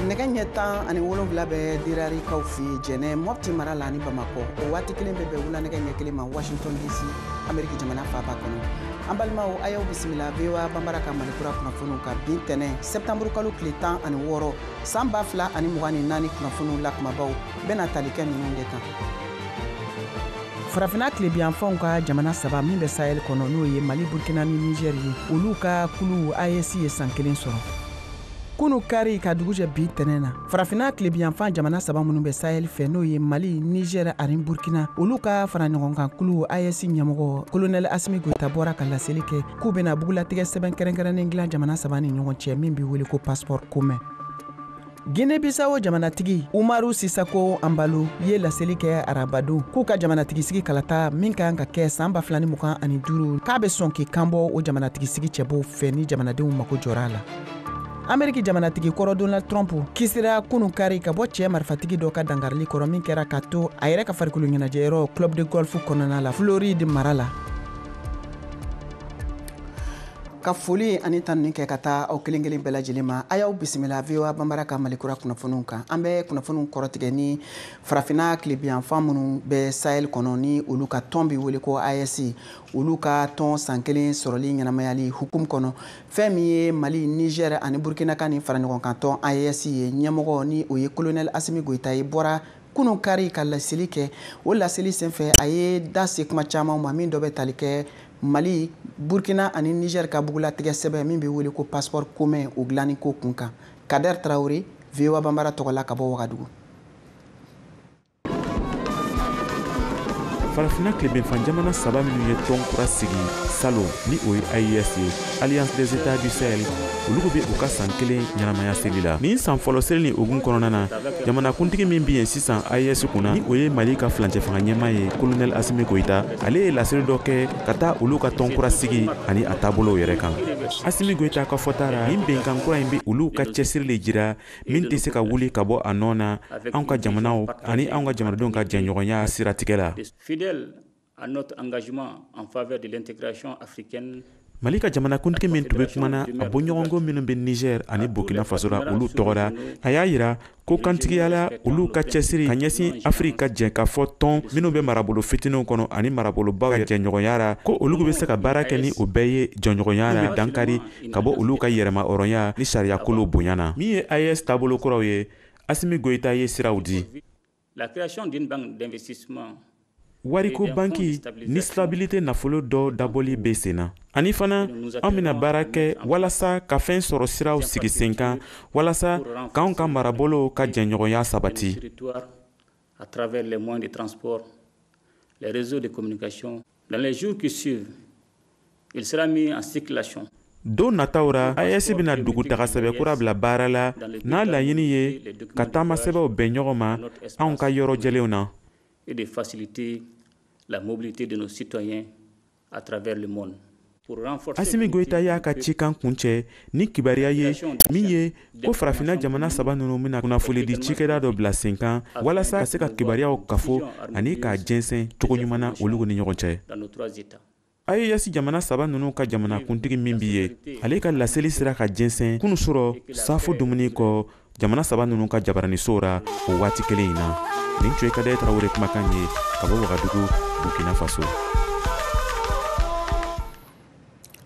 Nɛgɛ ɲɛ 17 bɛ Dirarikaw fɛ yen Jɛnɛ, Mɔpti mara la ani Bamakɔ. O waati kelen bɛ bɛn wula nɛgɛ ɲɛ 1 ma Washington DC, Ameriki jamana faaba kɔnɔ. An balimaw, a y'aw bisimila VOA Banbara ka Malikura kunnafoniw kan bi ntɛnɛn septembre kalo tile 16 san 2024. Kunnafoniw la kumabaw bɛna tali kɛ ninnu de kan: Farafinna tilebiyanfanw ka jamana saba min bɛ Sahel kɔnɔ, n'o ye Mali, Burkina ni Niger ye, olu ka kulu AES ye san kelen sɔrɔ kunu kari ka dugu jɛ bi tɛnɛ na. Farafinna tilebiyanfan jamana saba minnu bɛ Sahel fɛ, n'o ye Mali, Niger ani Burkina, olu ka fara ɲɔgɔn kan kulu AES ɲɛmɔgɔ Colonel Asimi Goyita bɔra ka laseli kɛ k'u bɛna bugulatigɛ sɛbɛn kɛrɛnkɛrɛnnen dilan jamana saba ni ɲɔgɔn cɛ min bɛ wele ko passeport commun. Guinée Bissau jamanatigi Umaru Sisako Anbalo ye laseli kɛ arabadon k'u ka jamanatigisigi kalata min kan ka kɛ san 2025, k'a bɛ sɔn k'i kanbɔ o jamanatigisigi cɛbɔw fɛ ni jamanadenw mako jɔra a la. Ameriki jamanatigi kɔrɔ Donald Trump kisira kunu kari ka bɔ cɛɛ marifatigi dɔ ka dangarili kɔrɔ min kɛra ka to a yɛrɛ ka farikolo ɲɛnajɛyɔrɔ club de golf kɔnɔna la, Floride mara la. Ka foli ani tanuni kɛ ka taa aw kelen kelen bɛɛ lajɛlen ma, a y'aw bisimila VOA Banbara ka Malikura kunnafoniw kan. An bɛ kunnafoniw kɔrɔtigɛ ni Farafinna tilebiyanfan minnu bɛ Sahel kɔnɔ, ni olu ka tɔn bɛ wele ko AES, olu ka tɔn san kelen sɔrɔli ɲɛnamayali hukumu kɔnɔ. Fɛn min ye Mali, Niger ani Burkina ka nin fara ɲɔgɔn kan tɔn AES ye, ɲɛmɔgɔ ni o ye Colonel Asimi Goyita ye, bɔra kunun kari ka laseli kɛ. O laseli senfɛ, a ye da se kuma caman ma, min dɔ bɛ tali kɛ Mali, Burkina ani Niger ka bugulatigɛ sɛbɛn min bɛ wele ko passeport commun, o dilanni ko kun kan. Kader Traoré, VOA Banbara tɔgɔ la ka bɔ Wagadugu. Farafinna tilebenfan jamana saba minnu ye tɔn kura sigi salon, ni o ye AES ye, Alliance des États du Sahel, olu bɛ u ka san kelen ɲɛnamaya seli la. Nin san fɔlɔ seli ni hukumu kɔnɔna na, jamanakuntigi min bɛ yen sisan AES kunna, ni o ye Mali ka furancɛ fanga ɲɛmaa ye, Colonel Asimi Goyita, ale ye laseli dɔ kɛ ka taa olu ka tɔn kura sigi ani a taabolow yɛrɛ kan. Asimi Goyita ka fɔta ra, nin bɛnkan kura in bɛ olu ka cɛsiri le jira min tɛ se ka wuli ka bɔ a nɔ na anw ka jamanaw ani anw ka jamanadenw ka jɛɲɔgɔnya siratigɛ la. Fidèle à notre engagement en faveur de l'intégration africaine. Mali ka jamanakuntigi min tun bɛ kumana a bɔɲɔgɔnko minnu bɛ Niger ani Burkina Faso la, olu tɔgɔ la, a y'a yira ko kantigiya la olu ka cɛsiri ka ɲɛsin Afiriki ka jɛ ka fɔ tɔn minnu bɛ marabolo fitininw kɔnɔ ani marabolobaw jɛɲɔgɔnya la, ko olu bɛ se ka baara kɛ ni o bɛɛ ye jɔɲɔgɔnya la, bɛ dankari ka bɔ olu ka yɛrɛma hɔrɔnya ni sariyakolow bonya na. Min ye AES taabolo kuraw ye, Asimi Goyita ye siraw di. La création d'une banque d'investissement. Wariko banki ni stabilité nafolo dɔ dabɔli bɛ sen na, ani fana an bɛna baara kɛ walasa ka fɛn sɔrɔ siraw sigi sen kan walasa k'anw ka marabolow ka jɛɲɔgɔnya sabati. À travers les moyens de transport, les réseaux de communication. Dans les jours qui suivent, il sera mis en circulation. Don nataw ra, AES bɛna dugutaga sɛbɛn kura bila baara la n'a laɲini ye ka taama sɛbɛnw bɛn ɲɔgɔn ma anw ka yɔrɔ jɛlenw na. Et de faciliter la mobilité de nos citoyens à travers le monde. Asimi Goyita y'a ka cikan kuncɛ ni kibaruya ye min ye ko Farafinna jamana saba ninnu bɛna kunnafonidi cikɛda dɔ bila sen kan walasa ka se ka kibaruyaw kafo ani k'a jɛnsɛn cogo ɲuman na olu ni ɲɔgɔn cɛ. AES jamana saba ninnu ka jamanakuntigi min bi ye, ale ka laseli sera ka jɛnsɛn kunu sɔrɔ safo dumuni kɔ jamana saba ninnu ka jabaranisow ra o waati kelen in na. Nin tun ye Kadɛ Tarawele kumakan ye ka bɔ Wagadugu, Burkina Faso.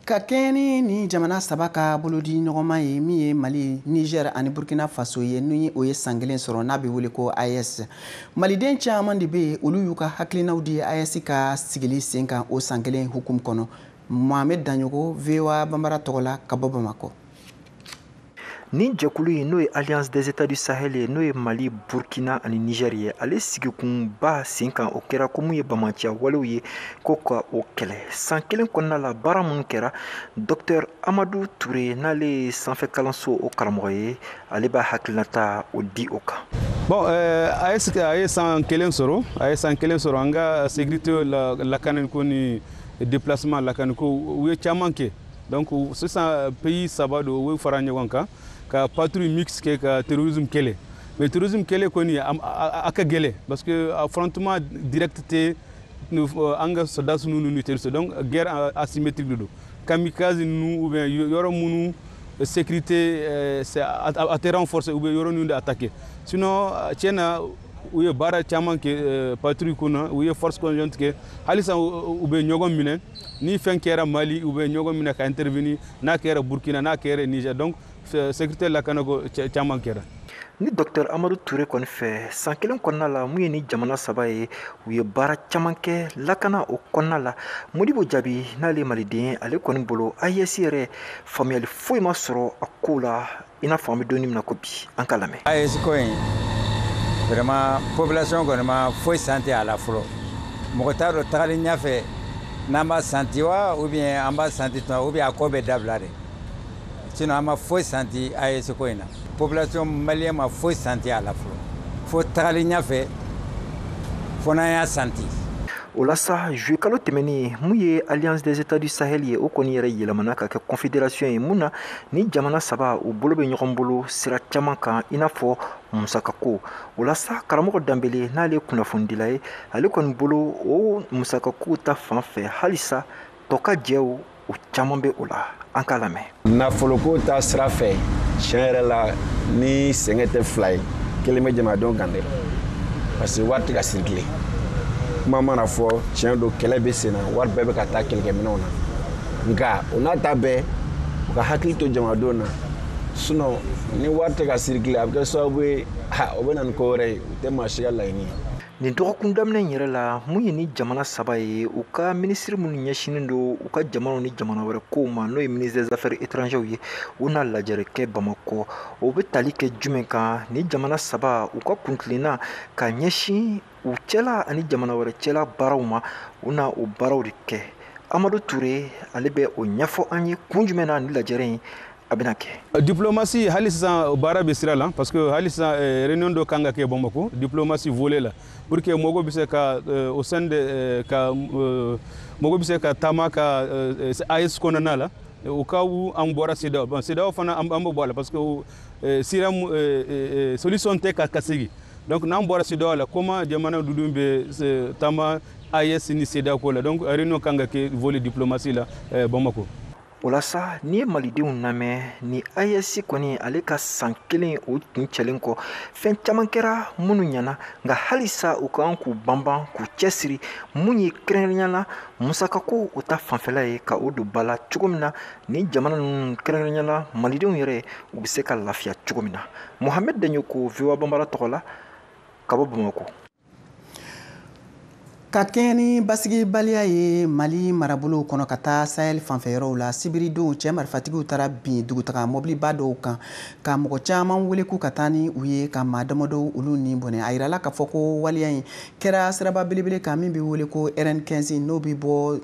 Ka kɛɲɛ ni nin jamana saba ka bolodi ɲɔgɔnma ye, min ye Mali, Niger ani Burkina Faso ye, ni o ye san kelen sɔrɔ n'a bɛ wele ko AES, maliden caman de bɛ yen, olu y'u ka hakilinaw di AES ka sigili sen kan o san kelen hukumu kɔnɔ. Mohamed Daɲogo, VOA Banbara tɔgɔ la ka bɔ Bamakɔ. Nin jɛkulu in, n'o ye Alliance des États du Sahel ye, n'o ye Mali, Burkina ani Niger ye, ale sigikunba sen kan, o kɛra ko mun ye bamaciya walew ye, ko ka o kɛlɛ. San kelen kɔnɔna la, baara minnu kɛra, Docteur Amadu Ture, n'ale ye sanfɛ kalanso o karamɔgɔ ye, ale b'a hakilinata o di o kan. Bon, AES a ye san kelen sɔrɔ, a ye san kelen sɔrɔ. An ka sécurité la, lakanani ko ni déplacement lakanani ko, u ye caman kɛ. Donc sisan pays saba don, u fara ɲɔgɔn kan ka patrouille mixte kɛ ka terrorisme kɛlɛ. Mais terrorisme kɛlɛ kɔni, a ka gɛlɛn, parce que affrontement direct tɛ an ka soldats ninnu ni terroriste. Donc guerre asymétrique de don, kamikaze ninnu ou bien yɔrɔ minnu sécurité a tɛ renforcer ou bien yɔrɔ ninnu de attaquer. Sinon, tiɲɛ na, u ye baara caman kɛ patrouille kunna, u ye force conjointe kɛ. Halisa u bɛ ɲɔgɔn minɛ. Ni fɛn kɛra Mali, u bɛ ɲɔgɔn minɛ ka intervenir, n'a kɛra Burkina, n'a kɛra Niger. Donc sécurité lakanako caman kɛra. Ni Dr Amadu Ture kɔni fɛ, san kelen kɔnɔna la, mun ye ni jamana saba ye, u ye baara caman kɛ lakana o kɔnɔna la. Modibo Jaabi, n'ale maliden, ale kɔni bolo, AES yɛrɛ, faamuyali foyi ma sɔrɔ a ko la, i n'a fɔ an bɛ don min na ko bi. An ka lamɛn. AES ko in, vraiment, population kɔni ma foyi santi a la fɔlɔ. Mɔgɔ t'a dɔn tagali ɲɛfɛ n'an b'a santi wa, ou bien an b'a santi tuma, ou bien a ko bɛ dabila de. Sinon an ma foyi santi AES ko in na. Population malienne ma foyi santi a la fɔlɔ, fo tagali ɲɛfɛ, fo n'an y'a santi. O la sa, juillet kalo tɛmɛnen, mun ye Alliance des États du Sahel ye, o kɔni yɛrɛ yɛlɛmana ka kɛ confédération ye, mun na ni jamana saba u bolo bɛ ɲɔgɔn bolo sira caman kan, i n'a fɔ musakako. O la sa, karamɔgɔ Danbele, n'ale ye kunnafonidila ye, ale kɔni bolo, o musakako ta fan fɛ, halisa tɔ ka jɛw o caman bɛ o la. An k'a lamɛn. Nafoloko ta sira fɛ, tiɲɛ yɛrɛ la, ni sɛgɛn tɛ fila ye, kelen bɛ jamanadenw kan dɛ, parce que wari tɛ ka circuler. Kuma mana fɔ, tiɲɛ don, kɛlɛ bɛ sen na, wari bɛɛ bɛ ka taa kɛlɛkɛminɛnw na. Nka o n'a ta bɛɛ, u ka hakili to jamanadenw na. Sinon ni wari tɛ ka circuler, a bɛ kɛ sababu ye, ha, o bɛ na ni ko wɛrɛ ye, o tɛ maa si ka laɲini ye. Nin dɔgɔkun daminɛ in yɛrɛ la, mun ye ni jamana saba ye, u ka minisiri minnu ɲɛsinnen don u ka jamanaw ni jamana wɛrɛ kow ma, n'o ye ministre des Affaires étrangères ye, u na lajɛrɛ kɛ Bamakɔ. O bɛ tali kɛ jumɛn kan? Ni jamana saba u ka kuntilenna ka ɲɛsin u cɛla ani jamana wɛrɛ cɛla baaraw ma, u na o baaraw de kɛ. Amadu Ture, ale bɛ o ɲɛfɔ an ye kun jumɛn na ni lajɛrɛ in a bɛna kɛ. Diplomatie, hali sisan baara bɛ sira la, parce que hali sisan réunion dɔ kan ka kɛ Bamako, diplomatie volet la, pour que mɔgɔw bɛ se ka au sein de ka mɔgɔw bɛ se ka taama ka AES kɔnɔna la, au cas où an bɔra CEDEAO. Bon, CEDEAO fana, an bɛ bɔ a la, parce que sira solution tɛ ka segin. Donc n'an bɔra CEDEAO la, comment jamana duuru bɛ taama AES ni CEDEAO ko la? Donc réunion kan ka kɛ volet diplomatie la Bamako. O la sa, n'i ye malidenw lamɛn, ni AES kɔni, ale ka san kelen o kun cɛlen kɔ, fɛn caman kɛra minnu ɲɛna, nka halisa u kan k'u banban k'u cɛsiri, mun ye kɛrɛnkɛrɛnnenya la musakako o ta fanfɛla ye, ka o don ba la cogo min na ni jamana ninnu, kɛrɛnkɛrɛnnenya la malidenw yɛrɛ, u bɛ se ka lafiya cogo min na. Mohamed Daɲoko, VOA Banbara tɔgɔ la, ka bɔ Bamakɔ. Ka kɛɲɛ ni basigibaliya ye Mali marabolow kɔnɔ ka taa Sahel fanfɛyɔrɔw la, sibiridon cɛ marifatigiw taara bin dugutaga mɔbiliba dɔw kan ka mɔgɔ caman wele k'u ka taa ni u ye, ka maa damadɔw olu ni bɔnɛ. A yirala k'a fɔ ko waleya in kɛra siraba belebele kan min bɛ wele ko RN15, n'o bɛ bɔ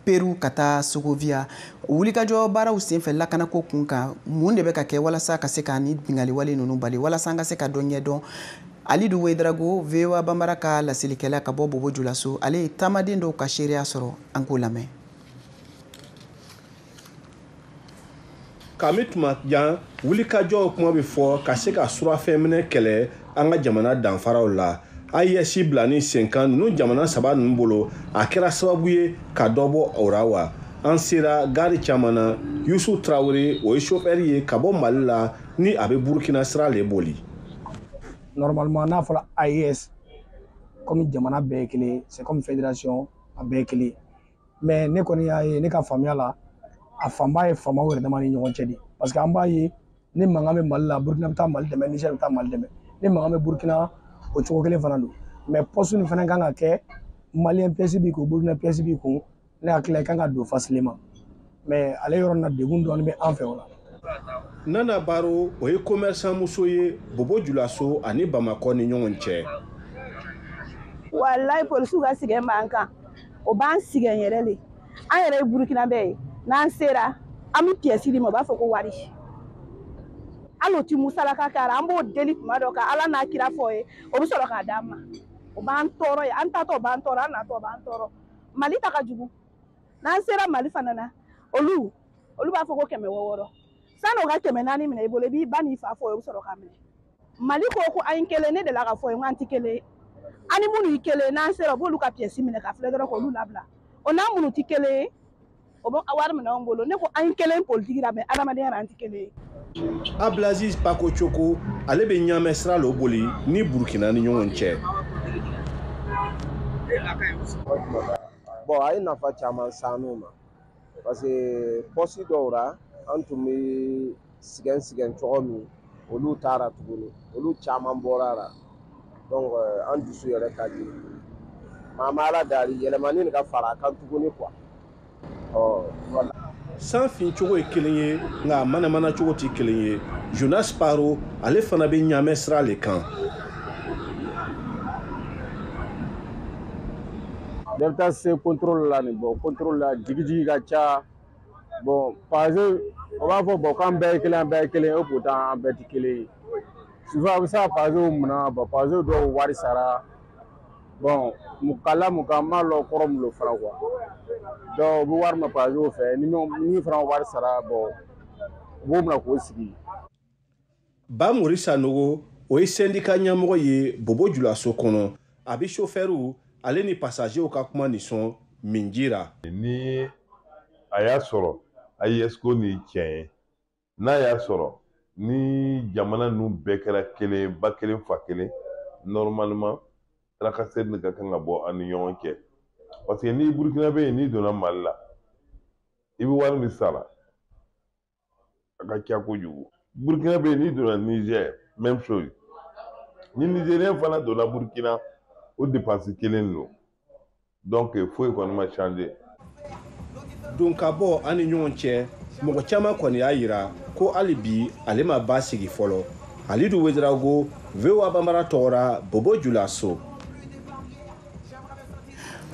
Peru ka taa Sogovia. Wulikajɔ baaraw senfɛ lakanako kun kan, mun de bɛ ka kɛ walasa ka se ka ni bingali wale ninnu bali, walasa an ka se ka dɔ ɲɛdɔn? Alidu Wedrago, VOA Banbara ka laselikɛla ka bɔ Bobo Julaso, ale ye taamaden dɔw ka seereya sɔrɔ. An k'o lamɛn. Kami tuma jan, wulikajɔw kuma bɛ fɔ ka se ka surafɛnminɛ kɛlɛ an ka jamana danfaraw la. AES bila ni sen kan ninnu jamana saba ninnu bolo, a kɛra sababu ye ka dɔ bɔ o ra wa? An sera gari caman na. Yusu Tarawele, o ye sofɛri ye ka bɔ Mali la, ni a bɛ Burukina sira le boli. Normalement, n'a fɔra AES, comme jamana bɛɛ ye kelen, c'est comme fédération, a bɛɛ ye kelen. Mais ne kɔni y'a ye, ne ka faamuya la, a fanba ye faamaw yɛrɛ dama ni ɲɔgɔn cɛ de, parce que an b'a ye, ni mankan bɛ Mali la, Burukina bɛ taa Mali dɛmɛ, Niger bɛ taa Mali dɛmɛ. Ni mankan bɛ Burukina, o cogo kelen fana don. Mais poste nin fana kan ka kɛ, malien pièce b'i kun, Burukina pièce b'i kun, ne hakili la, i kan ka don facilement. Mais ale yɔrɔ nin na, degun dɔɔni bɛ an fɛ o la. Nana Baro, o ye commerçant muso ye Bobo Julaso ani Bamakɔ ni ɲɔgɔn cɛ. Walayi, polisiw ka sɛgɛn b'an kan, o b'an sɛgɛn yɛrɛ le. An yɛrɛ ye Burukina ye, n'an sera, an bɛ pièce di ma, u b'a fɔ ko wari. Hali o ti musalaka k'a la. An b'o deli tuma dɔ ka Ala n'a kira fɔ ye, o bɛ sɔrɔ k'a d'an ma. O b'an tɔɔrɔ ye, an tatɔ o b'an tɔɔrɔ, an natɔ o b'an tɔɔrɔ. Mali ta ka jugu. N'an sera Mali fana na, olu Olu b'a fɔ ko 600. San'o ka 400 minɛ i bolo, i b'i ba n'i fa fɔ o ye, o bɛ sɔrɔ k'a minɛ. Mali ko an ye kelen, ne delila k'a fɔ ye, n ko an tɛ kelen ye. An ni minnu ye kelen ye, n'an sera u b'olu ka pièce minɛ ka filɛ dɔrɔn k'olu labila. O n'an minnu tɛ kelen ye, o bɛ wari minɛ anw bolo. Ne ko an ye kelen politiki la, mais adamadenya la an tɛ kelen ye. Abdulaziz Pako Coko, ale bɛ Ɲamɛ sira lo boli ni Burukina ni ɲɔgɔn cɛ. Bon, a ye nafa caman s'an ma parce que poste dɔw la, an tun bɛ sigɛn cogo min, olu taara tuguni, olu caman bɔra la. Donc an dusu yɛrɛ ka di, maa ma ala dari yɛlɛmani nin ka fara a kan tuguni quoi. Ɔ voilà. San fin cogo ye kelen ye, nka a manamana cogo tɛ kelen ye. Jonas Paro, ale fana bɛ Ɲamɛ sira le kan. Bɛɛ bɛ taa se contrôle la nin bɔ contrôle la, jigijigi ka ca. Bon, parce que o b'a fɔ bon k'an bɛɛ ye kelen, an bɛɛ ye kelen, et pourtant an bɛɛ tɛ kelen ye. Souvent a bɛ se ka passew minɛ, bon passew dɔw wari sara, bon kala mun kan n m'a lɔn kɔrɔ mun lo fana quoi. Donc u bɛ wari minɛ passew fɛ, ni min fana wari sara, bon u b'o minɛ k'o sigi. Ba Mori Sanogo, o ye syndicat ɲɛmɔgɔ ye Bobo Julaso kɔnɔ. A bɛ chauffeur ale ni passagerw ka kuma nisɔn min jira. Ni a y'a sɔrɔ AES ko nin tiɲɛ ye, n'a y'a sɔrɔ ni jamana ninnu bɛɛ kɛra kelen, ba kelen fa kelen, normalement tracasserie nin ka kan ka bɔ an ni ɲɔgɔn cɛ. Parce que ni Burukina bɛ yen, n'i donna Mali la, i bɛ wari min sara a ka ca kojugu. Burukina bɛ yen, n'i donna Niger, même chose. Ni Nigérien fana donna Burukina, o dépense kelen don. Donc foyi kɔni ma changer. Don ka bɔ an ni ɲɔgɔn cɛ, mɔgɔ caman kɔni y'a yira ko hali bi ale ma ba sigi fɔlɔ. Alidu Wedirago, VOA Bambara tɔgɔra, Bobo Julaso.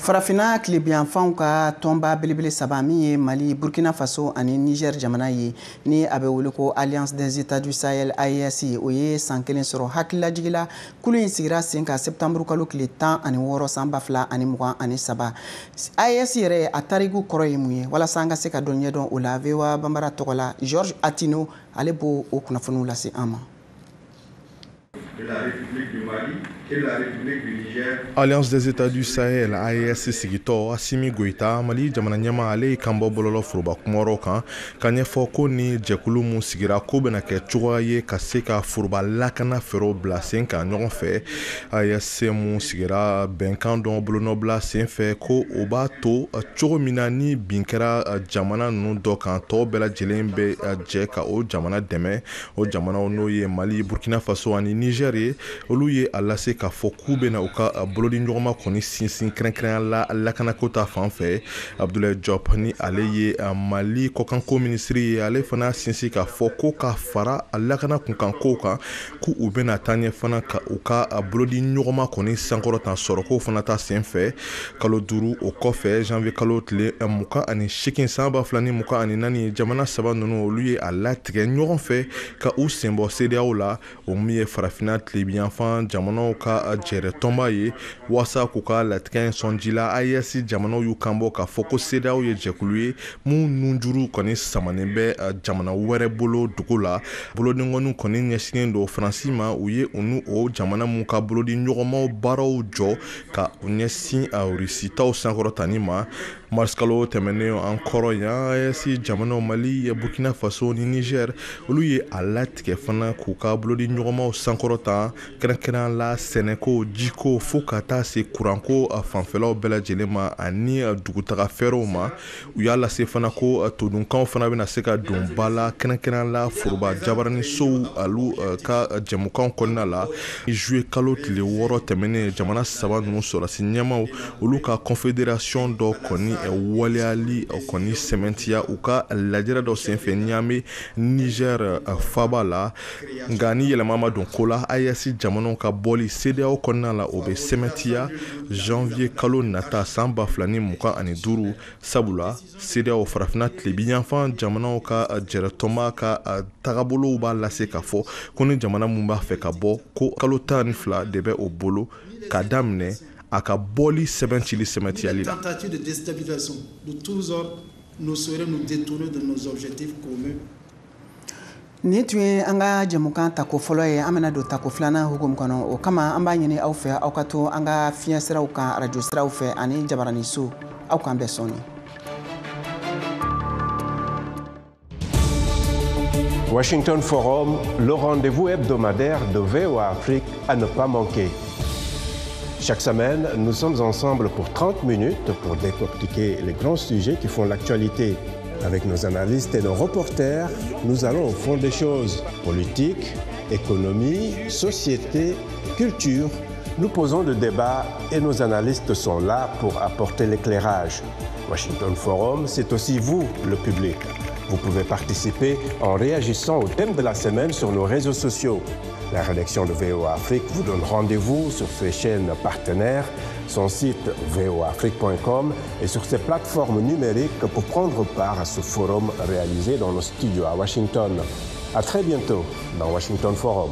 Farafinna tilebiyanfanw ka tɔnba belebele saba min ye Mali, Burkina Faso ani Niger jamana ye, ni a bɛ wele ko Alliance des États du Sahel AES, o ye san kelen sɔrɔ. Hakililajigila, kulu in sigira sen kan septembre kalo tile 16 san 2023. AES yɛrɛ a tariku kɔrɔ ye mun ye? Walasa an ka se ka dɔn ɲɛdɔn o la, VOA Bambara tɔgɔ la, Georges Atino, ale b'o o kunnafoniw lase an ma. De la République du Mali et de la République du Niger. Alliance des États du Sahel AES sigitɔ, Assimi Goïta, Mali jamana ɲɛma, ale ye kanbɔ bɔlɔlɔ foroba kumayɔrɔ kan ka ɲɛfɔ ko ni jɛkulu mun sigira, ko bɛna kɛ cogoya ye ka se ka foroba lakana fɛɛrɛw bila sen kan ɲɔgɔn fɛ. AES mun sigira bɛnkan dɔ bolonɔbila sen fɛ, ko o b'a to cogo min na ni bin kɛra jamana ninnu dɔ kan, tɔw bɛɛ lajɛlen bɛ jɛ ka o jamana dɛmɛ. O jamanaw n'o ye Mali, Burkina Faso ani Niger ye, olu ye a lase k'a fɔ k'u bɛna u ka bolodi ɲɔgɔnma kɔni sinsin, kɛrɛnkɛrɛnya la lakanako ta fan fɛ. Abdoulaye Diop, ni ale ye Mali kɔkanko minisiri ye, ale fana sinsin k'a fɔ ko ka fara lakana kunkankow kan, k'u u bɛna taa ɲɛ fana ka u ka bolodi ɲɔgɔnma kɔni sankɔrɔta sɔrɔko fana ta sen fɛ. Kalo 5 o kɔfɛ, janvier kalo tile 28 san 2024, jamana saba ninnu olu ye a latigɛ ɲɔgɔn fɛ ka u senbɔ CEDEAO la, o min ye farafinna tilebiyanfan jamanaw ka jɛrɛ tɔnba ye. Waasa k'u ka latigɛ in sɔnji la, AES jamanaw y'u kanbɔ k'a fɔ ko CEDEAO ye jɛkulu ye mun nunjuru kɔni samanen bɛ jamana wɛrɛ bolo dugu la. Bolodinkɔniw kɔni ɲɛsinnen don Faransi ma, u ye u n'u o jamana mun ka bolodi ɲɔgɔnmaw baaraw jɔ ka u ɲɛsin Rusi taw sankɔrɔtani ma. Mars kalo tɛmɛnen an kɔrɔ yan, AES jamanaw Mali, Burkina Faso ni Niger, olu ye a latigɛ fana k'u ka bolodi ɲɔgɔnmaw sankɔrɔta, kɛrɛnkɛrɛnnenya la sɛnɛko, jiko, fo ka taa se kuranko fanfɛlaw bɛɛ lajɛlen ma ani dugutaga fɛɛrɛw ma. U y'a lase fana ko todunkanw fana bɛna se ka don ba la, kɛrɛnkɛrɛnnenya la foroba jabaranisow alu ka jɛmukanw kɔnɔna la. Juillet kalo tile 6 tɛmɛnen, jamana saba ninnu sɔrɔdasi ɲɛmaw olu ka confédération dɔ kɔni waleyali kɔni sɛmɛntiya u ka lajɛrɛ dɔ senfɛ Niamey, Niger faba la. Nka ni yɛlɛma ma don ko la, AES jamanaw ka bɔli CEDEAO kɔnɔna la, o bɛ sɛmɛntiya janvier kalo nata san 2025. Sabula CEDEAO farafinna tilebinyanfan jamanaw ka jɛrɛtɔnba ka tagabolow b'a lase k'a fɔ ko ni jamana mun b'a fɛ ka bɔ, ko kalo 12 de bɛ o bolo k'a daminɛ a ka bɔli sɛbɛn cili sɛmɛntiyali la. Tentative de déstabilisation de tous ordres Ne saurait nous détourner de nos objectifs communs. Nin tun ye an ka jɛmukan tako fɔlɔ ye. An bɛna don tako filanan hukumu kɔnɔ. O kama, an b'a ɲini aw fɛ, aw ka to an ka fiɲɛ siraw kan, arajo siraw fɛ ani jabaraniso. Aw k'an bɛn sɔɔni. Washington Forum, le rendez-vous hebdomadaire de VOA Afrique à ne pas manquer. Chaque semaine, nous sommes ensemble pour 30 minutes pour décortiquer les grands sujets qui font l'actualité. Avec nos analystes et nos reporters, nous allons au fond des choses. Politique, économie, société, culture. Nous posons le débat et nos analystes sont là pour apporter l'éclairage. Washington Forum, c'est aussi vous, le public. Vous pouvez participer en réagissant au thème de la semaine sur nos réseaux sociaux. La rédaction de VOA Afrique vous donne rendez-vous sur ses chaînes partenaires, son site voaafrique.com et sur ses plateformes numériques pour prendre part à ce forum réalisé dans nos studios à Washington. À très bientôt dans Washington Forum.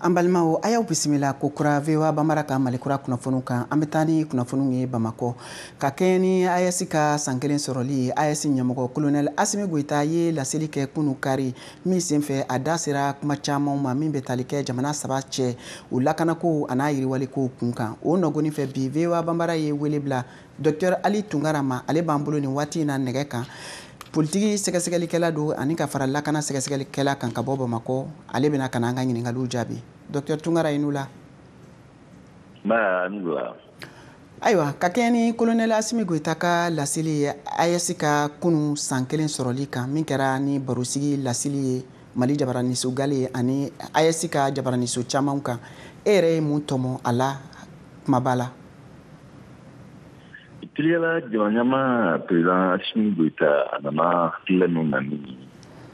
An balimaw, a y'aw bisimila ko kura VOA Bambara ka Malikura kunnafoniw kan. An bɛ taa ni kunnafoniw ye Bamakɔ ka kɛɲɛ ni AES ka san kelen sɔrɔli ye. AES ɲɛmɔgɔ Colonel Asimi Goyita ye laseli kɛ kunu kari min senfɛ, a da sera kuma caman ma min bɛ tali kɛ jamana saba cɛ, u lakanako a n'a yiriwaliko kun kan. O nɔgɔni fɛ bi, VOA Bambara ye wele bila Docteur Ali Tunkara ma. Ale b'an bolo nin waati in na nɛgɛ kan. Politiki sɛgɛsɛgɛlikɛla don ani ka fara lakana sɛgɛsɛgɛlikɛla kan ka bɔ Bamakɔ. Ale bɛna ka na an ka ɲininkaliw jaabi. Docteur Tunkara, i n'u la. Nba, ni wula. Ayiwa, ka kɛɲɛ ni Colonel Asimi Goyita ka laseli ye AES ka kunu san kelen sɔrɔli kan, min kɛra ni barosigi laseli ye Mali jabaraniso gale ani AES ka jabaraniso caman kan, e yɛrɛ ye mun tɔmɔ a la kumaba la? Teliyala, jamana ɲɛmaa président Asimi Goyita, a nana hakilila min na ni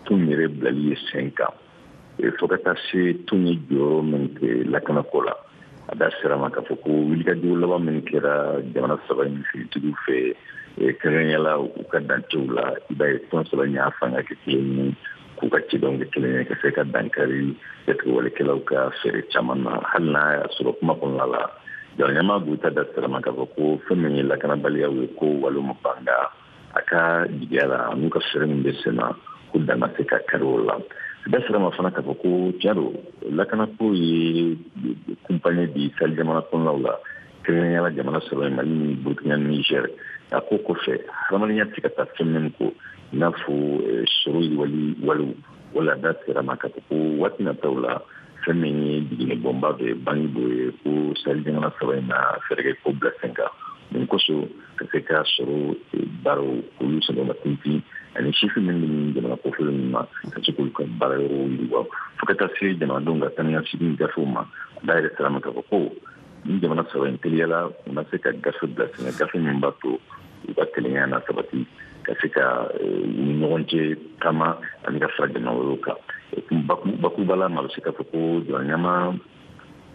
tɔn yɛrɛ bilali ye sen kan, fo ka taa se tɔn ye jɔyɔrɔ min kɛ lakanako la, a da sera ma k'a fɔ ko wulikajɔ laban min kɛra jamana saba in finitigiw fɛ, kɛrɛnkɛrɛnnenya la u ka dancɛw la, i b'a ye tɔn saba in y'a fanga kɛ kelen ye, k'u ka cidenw kɛ kelen ye, ka se ka dankari jatigɛwalekɛlaw ka fɛɛrɛ caman na. Hali n'a y'a sɔrɔ kuma kɔnɔna la, jamana ɲɛmaa Goyita da sera ma k'a fɔ ko fɛn min ye lakanabaliyaw ye, ko walew ma ban, nka a ka jigiya la, n'u ka fɛɛrɛ min bɛ sen na, ko dan ka se ka kari o la. Da sera ma fana k'a fɔ ko tiɲɛ don, lakanako ye kunpanye bi Sahel jamana kɔnɔnaw la, kɛrɛnkɛrɛnnenya la jamana saba ye, Mali ni Burukina ni Niger. A ko kɔfɛ, hadamadenya tɛ ka taa fɛn min kɔ, i n'a fɔ sɔrɔ yiriwali walew wala. Da sera ma k'a fɔ ko waati nataw la, fɛn min ye jiginɛ bɔnba dɔ ye, banque dɔ ye, ko Sahel jamana saba in na fɛɛrɛ kɛ ko bila sen kan. Nin kosɔn, ka se ka sɔrɔ baaraw k'olu sɛbɛnba tintin, ani sifin min bɛ jamana kɔfɛlen ninnu na, ka se k'olu ka baara yɔrɔw yiriwa, fo ka taa se jamanadenw ka taa ni ka segin gafew ma. A da yɛrɛ sera ma k'a fɔ ko ni jamana saba in, teliyala u na se ka gafe bila sen kan, gafe min b'a to u ka kelenya na sabati, ka se ka u ni ɲɔgɔn cɛ taama ani ka fara jamana wɛrɛw kan. Bakuruba la, maa bɛ se k'a fɔ ko jamana ɲɛmaa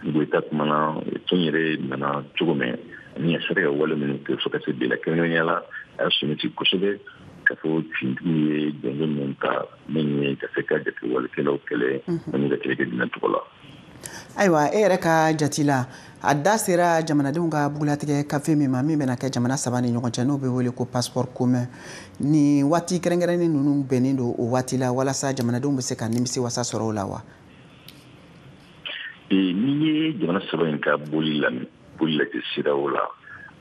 Goyita kumana tɔn yɛrɛ nana cogo min ani a sera ka wale minnu kɛ fo ka se bi la. Kɛrɛnkɛrɛnnenya la, a y'a sɔnni ci kosɛbɛ k'a fɔ finitigiw ye jɔnjɔn min ta, min ye ka se ka jatigɛwalekɛlaw kɛlɛ ani ka kɛlɛ kɛ diinɛ tɔgɔ la. Ayiwa, e yɛrɛ ka jati la, a da sera jamanadenw ka bugulatigɛ kafe min ma, min bɛna kɛ jamana saba ni ɲɔgɔn cɛ, n'o bɛ wele ko passeport commun, ni waati kɛrɛnkɛrɛnnen ninnu bɛnnen don o waati la walasa jamanadenw bɛ se ka nimisi wasa sɔrɔ o la wa? N'i ye jamana saba in ka boli la, boli lajɛ siraw la,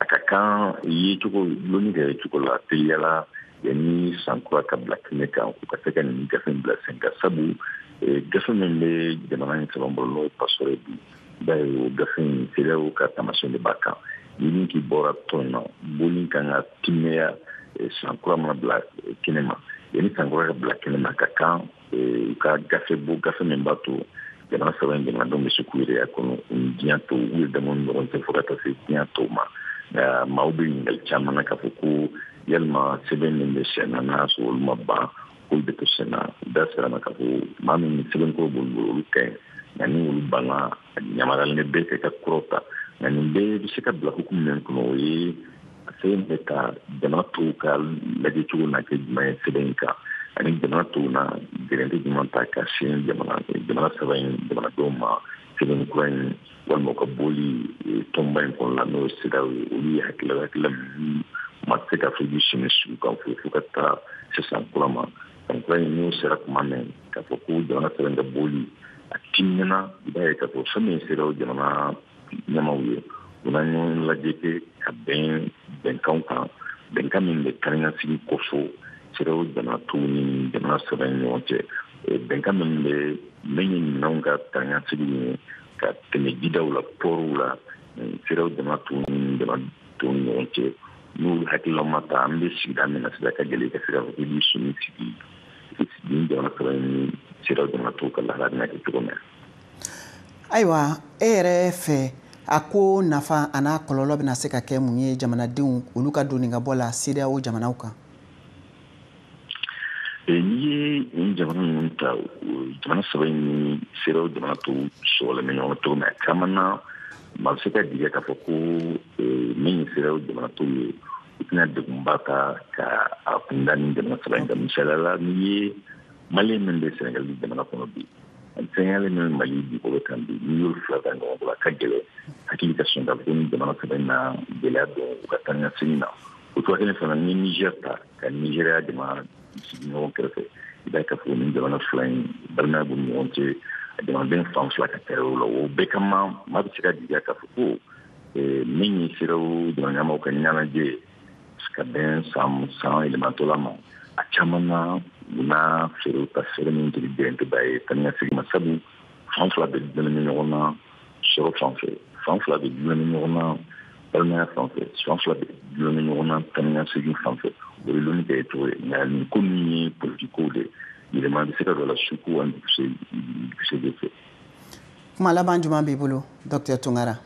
a ka kan ye cogo loni kɛ cogo la teliyala, yanni san kura ka bila kɛnɛ kan, u ka se ka nin gafe in bila sen kan. Sabu gafe min bɛ jamana in saba bolo, n'o ye passeport ye bi, i b'a ye o gafe in, CEDEAO ka taamasiyɛn de b'a kan. Ni min k'i bɔra tɔn in na, boli kan ka timiya san kura mana bila kɛnɛ ma. Yanni san kura ka bila kɛnɛ ma, a ka kan u ka gafe bɔ, gafe min b'a to jamana saba in jamanadenw bɛ se k'u yɛrɛ kɔnɔ u ni diɲɛ tɔw, u yɛrɛ damaw ni ɲɔgɔn cɛ, fo ka taa se diɲɛ tɔw ma. Nka maaw bɛ ɲininkali caman na k'a fɔ ko yalima sɛbɛn min bɛ sen na, n'a y'a sɔrɔ olu ma ban, k'olu bɛ to sen na. Da sera ma k'a fɔ maa min sɛbɛn kɔrɔ b'olu bolo, olu ka ɲi, nka ni olu banna, a yamaruyalen bɛ bɛɛ kɛ ka kuraw ta. Nka nin bɛɛ bɛ se ka bila hukumu min kɔnɔ, o ye sɛbɛn bɛ ta jamana tɔw ka lajɛ cogo na kɛ jumɛn ye sɛbɛn in kan. Ani jamana tɔw na gɛrɛntɛ jumɛn ta ka sin jamana saba in jamanadenw ma sɛbɛn kura in walima u ka bɔli tɔnba in kɔnɔ la, n'o ye CEDEAO ye. Olu ye hakilila min ma se ka fɔ i bɛ sini sugu kan fo ka taa se san kura ma. San kura in n'o sera tuma min k'a fɔ ko jamana saba in ka bɔli a timɛna, i b'a ye k'a fɔ fɛn min ye CEDEAO jamana ɲɛmaaw ye, u na ɲɔgɔn lajɛ kɛ ka bɛn bɛnkanw kan, bɛnkan min bɛ kariɲasigi kofɔ CEDEAO jamana tɔw ni jamana saba in ɲɔgɔn cɛ, bɛnkan min bɛ min ye minɛnw ka kariɲasigi ye ka tɛmɛ jidaw la, pɔriw la, CEDEAO jamana tɔw ni jamana tɔw ni ɲɔgɔn cɛ. N'olu hakilinaw ma ta, an bɛ sigida min na sisan, ka gɛlɛn i ka se k'a fɔ k'i b'i sɔnni sigi ni jamana saba in ni CEDEAO jamana tɔw ka lahala bɛna kɛ cogo min na. Ayiwa, e yɛrɛ fɛ, a ko nafa a n'a kɔlɔlɔ bɛna se ka kɛ mun ye jamanadenw olu ka donni ka bɔ la CEDEAO jamanaw kan? N'i ye nin jamana ninnu ta, jamana saba in ni CEDEAO jamana tɔw sɔgɔlen bɛ ɲɔgɔn na cogo min, a caman na maa bɛ se ka jigiya k'a fɔ ko min ye CEDEAO jamana tɔw ye, u tɛna degunba ta ka a kunda ni jamana saba in kan. Misaliya la, n'i ye Malien min bɛ Sénégal jamana kɔnɔ bi, Sénégal min bɛ Mali dugukolo kan bi, n'i y'olu fila ta ɲɔgɔn bolo, a ka gɛlɛn hakili ka sɔn k'a fɔ ko ni jamana saba in na gɛlɛya don u ka taa ni ka segin na. O cogoya kelen fana, n'i ye Niger ta ka Nigéria jamana sigi ɲɔgɔn kɛrɛfɛ, i b'a ye k'a fɔ ni jamana fila in balimaya b'u ni ɲɔgɔn cɛ, a jamanaden fan fila ka ca o la. O bɛɛ kama, maa bɛ se ka jigiya k'a fɔ ko min ye CEDEAO jamana ɲɛmaaw ka ɲɛnajɛ ye ka bɛn san yɛlɛmatɔla ma, a caman na u na fɛɛrɛw ta, fɛɛrɛ min tɛ gɛrɛntɛba ye taa ni ka segin ma, sabu fan fila bɛ dulonnen ɲɔgɔn na sɔrɔ fan fɛ, fan fila bɛ dulonnen ɲɔgɔn na balimaya fan fɛ, fan fila bɛ dulonnen ɲɔgɔn na taa ni ka segin fan fɛ. O ye lɔnni kɛ cogo ye. Nka nin ko min ye politiki kow de yɛlɛma bɛ se ka don a la su ko ani dugusɛjɛ fɛ. Kuma laban jumɛn b'i bolo, Docteur Tunkara?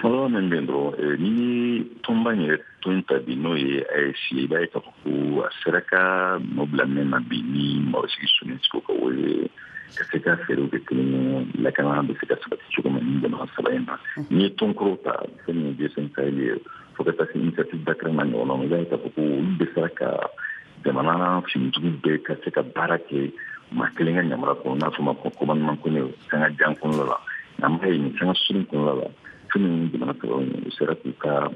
Kuma laban min bɛ yen dɔrɔn, n'i ye tɔnba in yɛrɛ tɔn ta bi, n'o ye AES ye, i b'a ye k'a fɔ ko a sera ka nɔ bila min na bi ni maaw sigi soni sigi ka o ye ka se ka fɛɛrɛw kɛ kelen ye, lakana bɛ se ka sabati cogo min ni jamana saba in na. N'i ye tɔn kɔrɔw ta, fɛn min ye G5 Sahel ye, fo ka taa se initiative d'Accra n'a ɲɔgɔnnaw ma, i b'a ye k'a fɔ ko olu bɛ sera ka jamana finitigiw bɛɛ ka se ka baara kɛ maa kelen ka yamaruya kɔnɔ, n'a fɔ ma ko commandement commun, sanga jan kɔnɔna la. Nka an b'a ye nin sanga surun kɔnɔna la, fɛn min ye jamana saba in ye, u sera k'u ka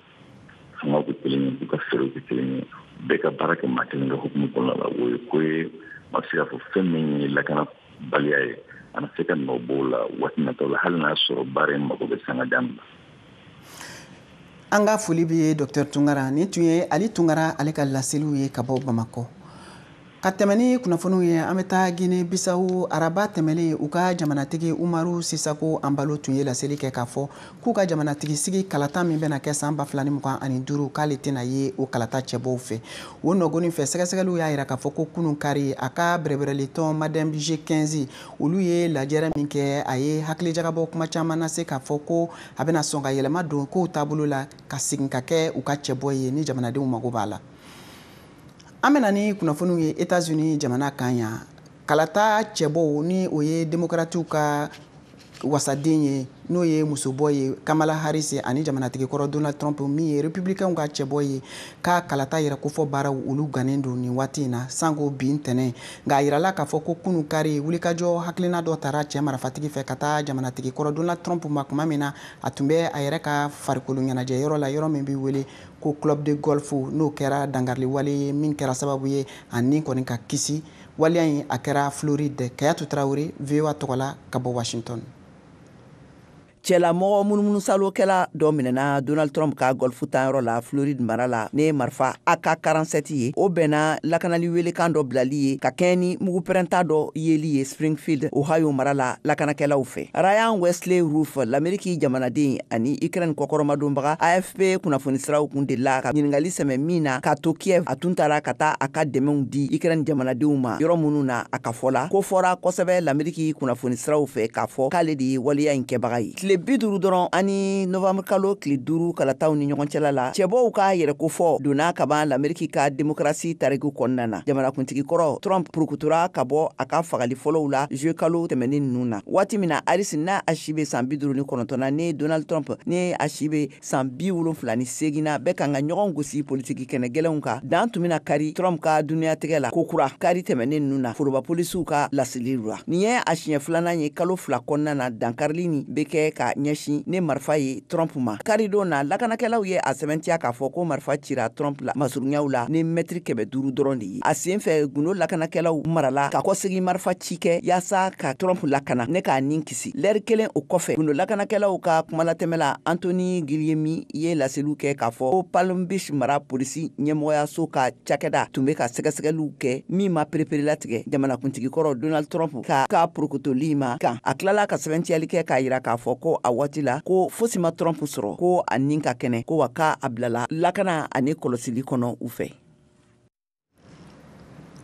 fangaw kɛ kelen ye, k'u ka fɛɛrɛw kɛ kelen ye, bɛɛ ka baara kɛ maa kelen ka hukumu kɔnɔna la. O ye ko ye, maa bɛ se k'a fɔ fɛn min ye lakanabaliya ye, a na se ka nɔ bɔ o la waati nataw la, hali n'a sɔrɔ baara in mago bɛ sanga jan na. An ka foli bɛ ye Docteur Tunkara. Nin tun ye Ali Tunkara ale ka laseliw ye ka bɔ Bamakɔ. Ka tɛmɛ ni kunnafoniw ye, an bɛ taa Guinée Bissau. Araba tɛmɛlen, u ka jamanatigi Umaru Sisako Anbalo tun ye laseli kɛ k'a fɔ k'u ka jamanatigi sigi kalata min bɛna kɛ san 2025, k'ale tɛna ye o kalata cɛbɔw fɛ. O nɔgɔnin fɛ, sɛgɛsɛgɛliw y'a jira k'a fɔ ko kunun kari, a ka bɛrɛbɛrɛlitɔn Madem G15 olu ye lajɛrɛ min kɛ, a ye hakilijagabɔ kuma caman lase k'a fɔ ko a bɛna sɔn ka yɛlɛma don kow taabolo la ka segin ka kɛ u ka cɛbɔ ye ni jamanadenw mago b'a la. An bɛna ni kunnafoniw ye États-Unis jamana kan yan. Kalata cɛbɔw, ni o ye démocratiw ka wasaden ye, n'o ye musobɔ ye Kamala Harris, ani jamanatigi kɔrɔ Donald Trump min ye républicain ka cɛbɔ ye, ka kalata yɛrɛ kofɔ baaraw olu gannen don nin waati in na sanko bi ntɛnɛn. Nka a yirala k'a fɔ ko kunun kari, wulikajɔ hakilina dɔ tara cɛ marifatigi fɛ ka taa jamanatigi kɔrɔ Donald Trump ma tuma min na a tun bɛ a yɛrɛ ka farikolo ɲɛnajɛ yɔrɔ la, yɔrɔ min bɛ wele ko club de golf, n'o kɛra dankariliwale ye min kɛra sababu ye a ni kɔni ka kisi. Waleya in a kɛra Floride. Kayatu Tarawele, VOA tɔgɔ la ka bɔ Washington. Cɛlamɔgɔ munumunusalokɛla dɔ minɛna Donald Trump ka golf tanyɔrɔ la Floride mara la ne marifa AK-47 ye. O bɛnna lakanali welekan dɔ bilali ye ka kɛɲɛ ni mugupɛrɛnta dɔ yeli ye Springfield, Ohio mara la lakanakɛlaw fɛ. Ryan Wesley Routh, l'Amérique jamanaden ani Ukraine kɔkɔrɔmadonbaga, AFP kunnafonisiraw kun delila ka ɲininkali sɛmɛ min na k'a to Kiev, a tun taara ka taa a ka dɛmɛw di Ukraine jamanadenw ma yɔrɔ minnu na, a ka fɔ la ko fɔra kosɛbɛ l'Amérique kunnafonisiraw fɛ k'a fɔ k'ale de ye waleya in kɛbaga ye. Tile 50 dɔrɔn ani novembre kalo tile 5 kalataw ni ɲɔgɔn cɛla la, cɛbɔw ka yɛrɛkofɔ donna kaban l'Ameriki ka demokarasi tariku kɔnɔna na. Jamanakuntigi kɔrɔ Trump purukutura ka bɔ a ka fagali fɔlɔw la juillet kalo tɛmɛnen ninnu na, waati min na Harris n'a a si bɛ san 59 na ni Donald Trump ni a si bɛ san 78 na bɛɛ kan ka ɲɔgɔn gosi politiki kɛnɛ gɛlɛnw kan. Dan tun bɛna kari Trump ka duniyatigɛ la kokura kari tɛmɛnen ninnu na, foroba polisiw ka laseli la. Nin ye a siɲɛ filanan ye kalo 2 kɔnɔna na dankarili nin bɛ kɛ ka ɲɛsin ne marifa ye Trump ma. Karidon na, lakanakɛlaw ye a sɛbɛntiya k'a fɔ ko marifa cira Trump la masurunyaw la ni mɛtiri 500 dɔrɔn de ye. A sen fɛ, gundo lakanakɛlaw marala ka kɔsegin marifa ci kɛ yaasa ka Trump lakana ne k'a nin kisi. Lɛri kelen o kɔfɛ, gundo lakanakɛlaw ka kumalatɛmɛla Anthony Guillemi ye laseliw kɛ k'a fɔ ko Palm Beach mara polisi ɲɛmɔgɔyaso ka cakɛda tun bɛ ka sɛgɛsɛgɛliw kɛ min ma pereperelatigɛ jamanakuntigi kɔrɔ Donald Trump ka porokotoli ma kan. A tilala ka sɛbɛntiyali kɛ k'a yira k'a fɔ ko a waati la ko fosi ma Trump sɔrɔ, ko a nin ka kɛnɛ, ko wa k'a bilala lakana ani kɔlɔsili kɔnɔ u fɛ.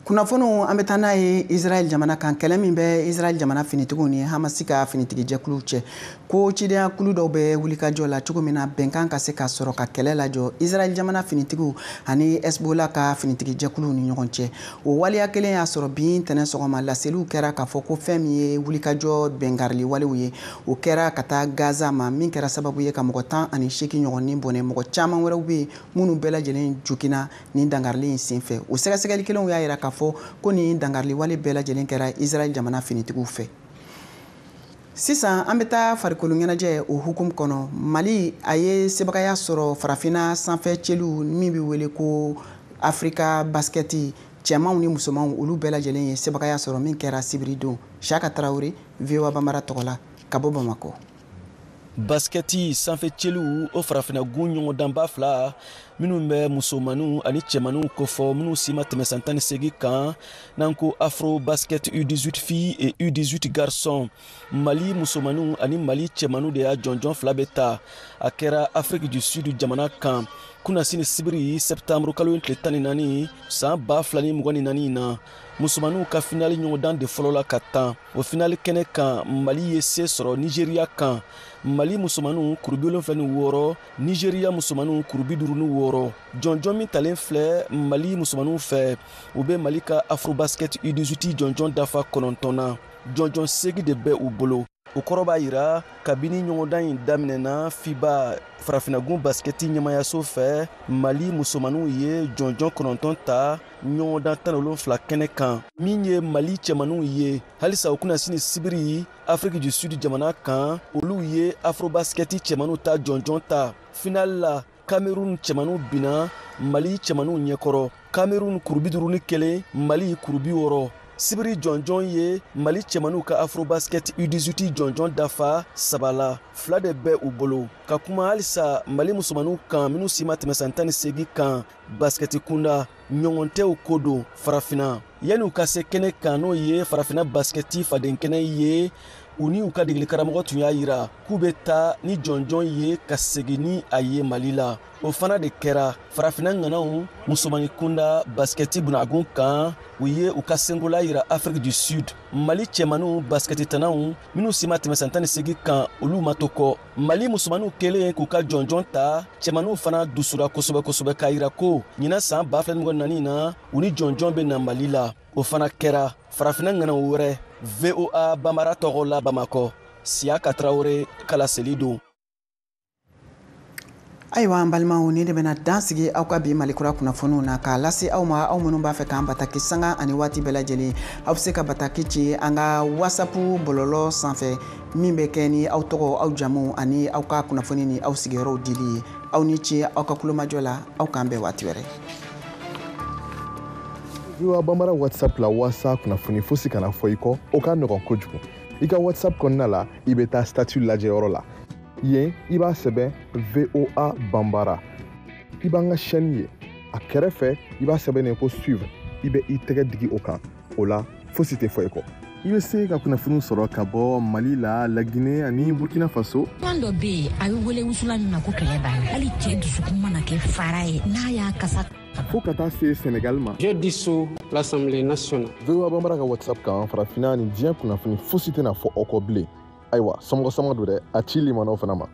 Kunnafoniw, an bɛ taa n'a ye Israɛl jamana kan. Kɛlɛ min bɛ Israɛl jamana finitigiw ni Hamasi ka finitigijɛkuluw cɛ, ko cidenya kulu dɔw bɛ wulikajɔ la cogo min na bɛnkan ka se ka sɔrɔ ka kɛlɛ lajɔ Israɛl jamana finitigiw ani Hezbollah ka finitigijɛkuluw ni ɲɔgɔn cɛ. O waleya kelen y'a sɔrɔ bi ntɛnɛn sɔgɔma, laseliw kɛra k'a fɔ ko fɛn min ye wulikajɔ bɛnkarili walew ye, o kɛra ka taa Gaza ma, min kɛra sababu ye ka mɔgɔ 18 ɲɔgɔn ni bɔnɛ. Mɔgɔ caman wɛrɛw bɛ yen minnu bɛɛ lajɛlen joginna nin dankarili in senfɛ. O sɛgɛsɛgɛli kelenw y'a yira k'a fɔ ko nin dankarili wale bɛɛ lajɛlen kɛra Israɛl jamana finitigiw fɛ. Sisan an bɛ taa farikolo ɲɛnajɛ o hukumu kɔnɔ. Mali a ye sebagaya sɔrɔ farafinna sanfɛ cɛliw min bɛ wele ko Afrika baskɛti, cɛmanw ni musomanw, olu bɛɛ lajɛlen ye sebagaya sɔrɔ min kɛra sibiridon. Siaka Tarawele, VOA Bambara tɔgɔ la ka bɔ Bamakɔ. Baskɛti sanfɛ cɛliw o farafinna-gun ɲɔgɔndanba fila minnu bɛ musomaninw ani cɛmaninw kofɔ minnu si ma tɛmɛ san 18 kan, n'an ko Afro Basket U18 filles et U18 garçons, Mali musomaninw ani Mali cɛmaninw de y'a jɔnjɔn fila bɛ ta. A kɛra Afrique du Sud jamana kan kunnasini sibiri septembre kalo tile 14 san 2024 na. Musomaninw ka finali ɲɔgɔndan de fɔlɔ la ka tan. O finali kɛnɛ kan, Mali ye se sɔrɔ Nigeria kan. Mali musomaninw kuru 76, Nigeria musomaninw kuru 56. Jɔnjɔn min talen filɛ Mali musomaninw fɛ, u bɛ Mali ka Afrobasket U18 jɔnjɔn dafa 9 na. Jɔnjɔn 8 de bɛ u bolo. O kɔrɔ b'a yira kabini ɲɔgɔndan in daminɛna FIBA farafinnagun baskɛti ɲɛmayaso fɛ, Mali musomaninw ye jɔnjɔn 9 ta ɲɔgɔndan 17 kɛnɛ kan. Min ye Mali cɛmaninw ye, halisa u kunna sini sibiri Afrique du Sud jamana kan, olu ye Afrobaskɛti cɛmaninw ta jɔnjɔn ta. Final la, Cameroun cɛmaninw binna Mali cɛmaninw ɲɛkɔrɔ. Cameroun kuru 51, Mali kuru 60. Sibiri jɔnjɔn ye Mali cɛmaninw ka Afrobasket U18 jɔnjɔn dafa 3 la, 2 de bɛ u bolo. Ka kuma halisa Mali musomaninw kan minnu si ma tɛmɛ san 18 kan baskɛti kunda, ɲɔgɔn tɛw ko don farafinna. Yanni u ka se kɛnɛ kan, n'o ye farafinna baskɛti fadenkɛnɛ ye, u ni u ka degeli karamɔgɔ tun y'a yira k'u bɛ taa ni jɔnjɔn ye ka segin ni a ye Mali la. O fana de kɛra. Farafinna ŋanaw musomannin kunda baskɛti bunagun kan, u ye u ka senkola yira Afrique du Sud. Mali cɛmaninw baskɛti tanaw minnu si ma tɛmɛ san 18 kan, olu ma to kɔ. Mali musomaninw kɛlen k'u ka jɔnjɔn ta, cɛmaninw fana dusura kosɛbɛ kosɛbɛ k'a yira ko ɲinan san 2024 na, u ni jɔnjɔn bɛ na Mali la. O fana kɛra. Farafinna ŋanaw wɛrɛ, VOA Bambara tɔgɔ la Bamakɔ, Siaka Tarawele kalaseli don. Ayiwa an balimaw, ni de bɛna dan sigi aw ka bi Malikura kunnafoniw na k'a lase aw ma. Aw minnu b'a fɛ k'an bataki sanga ani waati bɛɛ lajɛlen, aw bɛ se ka bataki ci an ka WhatsApp bɔlɔlɔ sanfɛ min bɛ kɛ ni aw tɔgɔ, aw jamu ani aw ka kunnafoni ni aw sigiyɔrɔw dili ye. Aw ni ce aw ka kulomajɔ la, aw k'an bɛn waati wɛrɛ. VOA Bambara WhatsApp la, waasa kunnafoni fosi kana fɔ i kɔ, o ka nɔgɔn kojugu. I ka WhatsApp kɔnɔna la, i bɛ taa statut lajɛyɔrɔ la. Yen i b'a sɛbɛn VOA Bambara, i b'an ka chaîne ye. A kɛrɛfɛ i b'a sɛbɛn ko suivre, i bɛ i tɛgɛ digi o kan. O la fosi tɛ fɔ i kɔ. I bɛ se ka kunnafoniw sɔrɔ ka bɔ Mali la, Laginɛ ani Burkina Faso. Kan dɔ bɛ yen, a bɛ wele wusulan min ma ko kɛlɛ banna, hali cɛ dusukun mana kɛ fara ye n'a y'a kasa fo ka taa se Senegal ma. Je dissous l'Assemblée nationale. VOA Bambara ka WhatsApp kan, farafinna ni diɲɛ kunnafoni fosi tɛna fɔ aw kɔ bilen. Ayiwa, somɔgɔ sama don dɛ, a ci limanaw fana ma.